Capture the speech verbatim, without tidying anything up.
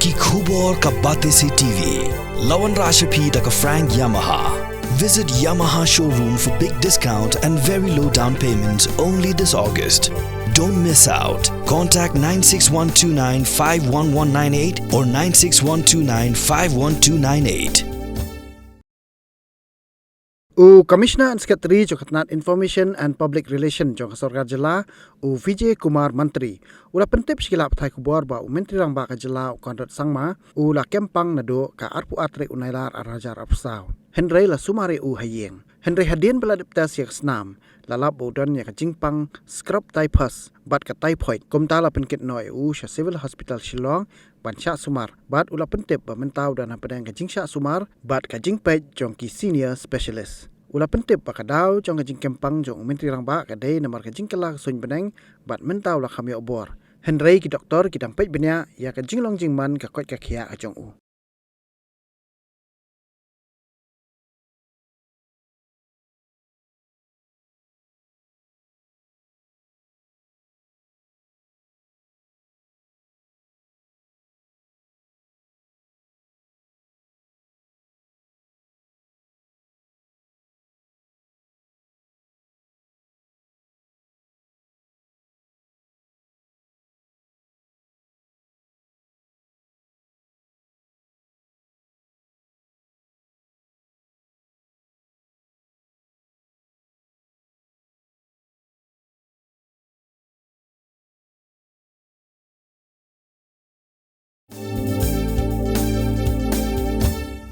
Ki khubor ka Batesi T V. La wanrah sha phi da ka Frank Yamaha. Visit Yamaha showroom for big discount and very low down payment only this August. Don't miss out. Contact nine six one two nine five one one nine eight or nine six one two nine five one two nine eight. U Commissioner and Secretary jong ka tnat Information and Public Relation jong ka Sorkar Jylla, u Vijay Kumar Mantri, u la pyntip sha ki lad pathai khubor ba u Myntri Rangbah ka jylla, u Conrad Sangma, u la kem pang naduh ka arphew ar tarik u Nailar ar hajar arphew saw. Hynrei la sumar ïa u ha ïing. Hynrei hadien ba la dep test ïa ka snam, la lap ba u don ïa ka jingpang scrub typhus bad ka typhoid. Kumta la pynkit noh ïa u sha Civil Hospital Shillong ban shah sumar, bad u la pyntip ba mynta u don hapdeng ka jingshah sumar bad ka jingpeit jong ki senior specialist. U la pyntip ba ka daw jong ka jingkem pang jong u Myntri Rangbah ka dei namar ka jingkylla ka suiñ bneng, bad mynta u la kham ïoh bor. Hynrei ki doktor ki dang peit bniah ïa ka jinglong jingman ka koit ka khiah ka jong u.